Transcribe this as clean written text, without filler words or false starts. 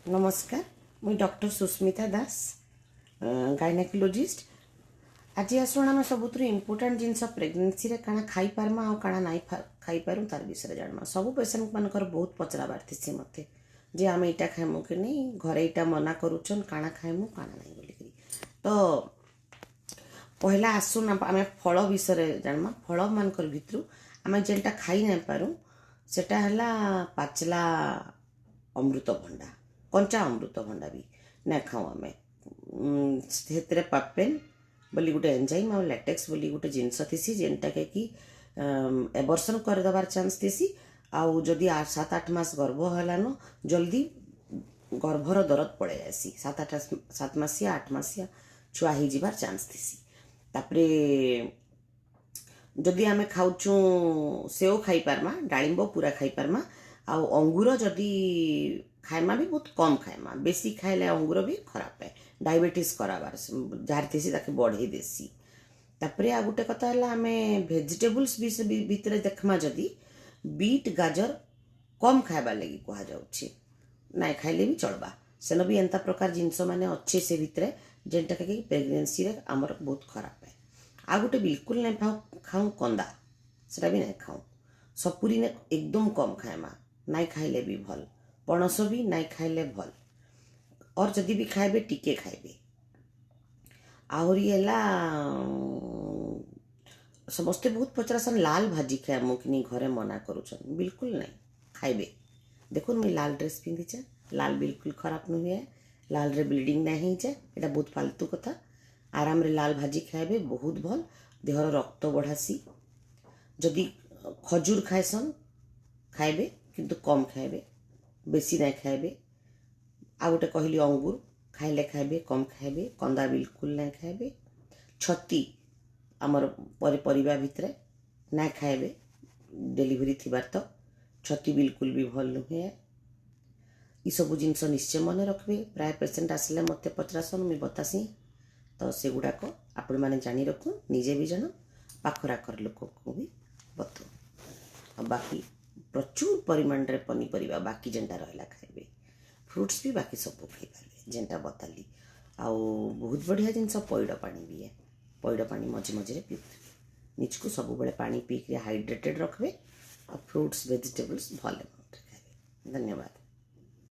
ନମସ୍କାର, ମୁଇଁ ଡକ୍ଟର ସୁସ୍ମିତା ଦାସ, ଗାଇନାକୋଲୋଜିଷ୍ଟ। ଆଜି ଆସୁନ୍, ଆମେ ସବୁଥିରୁ ଇମ୍ପୋର୍ଟାଣ୍ଟ ଜିନିଷ, ପ୍ରେଗନେନ୍ସିରେ କାଣା ଖାଇପାରମା ଆଉ କାଣା ନାଇଁ ଖାଇପାରୁ, ତାର ବିଷୟରେ ଜାଣମା। ସବୁ ପେସେଣ୍ଟ ମାନଙ୍କର ବହୁତ ପଚରାବାର ଥିସି ମତେ ଯେ ଆମେ ଏଇଟା ଖାଇମୁ କି ନାଇଁ, ଘରେ ଏଇଟା ମନା କରୁଛନ୍, କାଣା ଖାଇମୁ କାଣା ନାଇଁ ବୋଲିକରି। ତ ପହିଲା ଆସୁନ୍, ଆମେ ଫଳ ବିଷୟରେ ଜାଣମା। ଫଳ ମାନଙ୍କର ଭିତରୁ ଆମେ ଯେନ୍ଟା ଖାଇ ନାଇଁ ପାରୁ, ସେଟା ହେଲା ପାଚଲା ଅମୃତଭଣ୍ଡା। କଞ୍ଚା ଅମୃତଭଣ୍ଡା ବି ନାଇଁ ଖାଉ ଆମେ। ସେଥିରେ ପାପେନ୍ ବୋଲି ଗୋଟେ ଏନ୍ଜାଇମ୍ ଆଉ ଲାଟେକ୍ସ ବୋଲି ଗୋଟେ ଜିନିଷ ଥିସି, ଯେନ୍ଟାକେ କି ଏବର୍ସନ୍ କରିଦେବାର ଚାନ୍ସ ଥିସି। ଆଉ ଯଦି 7-8 ମାସ ଗର୍ଭ ହେଲାନ, ଜଲ୍ଦି ଗର୍ଭର ଦରଦ ପଳେଇ ଆସି। 7-8, 7 ମାସିଆ, 8 ମାସିଆ ଛୁଆ ହେଇଯିବାର ଚାନ୍ସ ଥିସି। ତାପରେ ଯଦି ଆମେ ଖାଉଛୁଁ, ସେଓ ଖାଇପାରମା, ଡାଳିମ୍ବ ପୁରା ଖାଇପାରମା। ଆଉ ଅଙ୍ଗୁର ଯଦି ଖାଇମା ବି ବହୁତ କମ୍ ଖାଇମା। ବେଶୀ ଖାଇଲେ ଅଙ୍ଗୁର ବି ଖରାପ ଏ, ଡାଇବେଟିସ୍ କରାବାର ଯାହାର ଥିସି ତାକେ ବଢ଼େଇ ଦେସି। ତାପରେ ଆଉ ଗୋଟେ କଥା ହେଲା, ଆମେ ଭେଜିଟେବୁଲ୍ସ ଭିତରେ ଦେଖମା ଯଦି, ବିଟ୍, ଗାଜର କମ୍ ଖାଇବାର ଲାଗି କୁହାଯାଉଛି। ନାଇଁ ଖାଇଲେ ବି ଚଳବା। ସେନ ବି ଏନ୍ତା ପ୍ରକାର ଜିନିଷ ମାନେ ଅଛେ ସେ ଭିତରେ, ଯେନ୍ଟାକି କି ପ୍ରେଗନେନ୍ସିରେ ଆମର ବହୁତ ଖରାପ ଏ। ଆଉ ଗୋଟେ ବିଲକୁଲ ନାଇଁ ଖାଉଁ କନ୍ଦା, ସେଟା ବି ନାଇଁ ଖାଉଁ। ସପୁରୀ ନେ ଏକଦମ କମ୍ ଖାଏମା, ନାଇଁ ଖାଇଲେ ବି ଭଲ୍। ପଣସ ବି ନାଇଁ ଖାଇଲେ ଭଲ୍, ଅର୍ ଯଦି ବି ଖାଇବେ, ଟିକେ ଖାଇବେ। ଆହୁରି ହେଲା, ସମସ୍ତେ ବହୁତ ପଚରାସନ୍, ଲାଲ ଭାଜି ଖାଇମୁ କି ନି, ଘରେ ମନା କରୁଛନ୍। ବିଲକୁଲ ନାଇଁ, ଖାଇବେ। ଦେଖୁନ୍, ମୁଇଁ ଲାଲ ଡ୍ରେସ୍ ପିନ୍ଧିଛେ। ଲାଲ ବିଲକୁଲ ଖରାପ ନୁହେଁ। ଲାଲରେ ବ୍ଲିଡ଼ିଂ ନାଇଁ ହେଇଯାଏ, ଏଇଟା ବହୁତ ଫାଲତୁ କଥା। ଆରାମରେ ଲାଲ ଭାଜି ଖାଇବେ, ବହୁତ ଭଲ, ଦେହର ରକ୍ତ ବଢ଼ାସି। ଯଦି ଖଜୁର ଖାଏସନ୍, ଖାଇବେ, କିନ୍ତୁ କମ୍ ଖାଇବେ, ବେଶୀ ନାଇଁ ଖାଇବେ। ଆଉ ଗୋଟେ କହିଲି, ଅଙ୍ଗୁର ଖାଇଲେ ଖାଇବେ, କମ୍ ଖାଇବେ। କନ୍ଦା ବିଲକୁଲ ନାଇଁ ଖାଇବେ। ଛତି ଆମର ପରିବା ଭିତରେ ନାଇଁ ଖାଇବେ ଡେଲିଭରି ଥିବାର ତ, ଛତି ବିଲକୁଲ ବି ଭଲ ନୁହେଁ। ଏସବୁ ଜିନିଷ ନିଶ୍ଚୟ ମନେ ରଖିବେ। ପ୍ରାୟ ପେସେଣ୍ଟ ଆସିଲେ ମୋତେ ପଚରାସନ୍, ମୁଇଁ ବତାସି। ତ ସେଗୁଡ଼ାକ ଆପଣମାନେ ଜାଣି ରଖୁନ୍, ନିଜେ ବି ଜାଣ, ପାଖରାଖର ଲୋକକୁ ବି ବତଉ। ଆଉ ବାକି ପ୍ରଚୁର ପରିମାଣରେ ପନିପରିବା ବାକି ଯେନ୍ଟା ରହିଲା ଖାଇବେ, ଫ୍ରୁଟ୍ସ ବି ବାକି ସବୁ ଖାଇପାରିବେ ଯେନ୍ଟା ବତାଲି। ଆଉ ବହୁତ ବଢ଼ିଆ ଜିନିଷ ପଇଡ଼ ପାଣି ବି ଏ। ପଇଡ଼ ପାଣି ମଝି ମଝିରେ ପିଉଥିବେ। ନିଜକୁ ସବୁବେଳେ ପାଣି ପିଇକିରି ହାଇଡ୍ରେଟେଡ୍ ରଖିବେ ଆଉ ଫ୍ରୁଟ୍ସ, ଭେଜିଟେବଲ୍ସ ଭଲ ଆମାଉଣ୍ଟରେ ଖାଇବେ। ଧନ୍ୟବାଦ।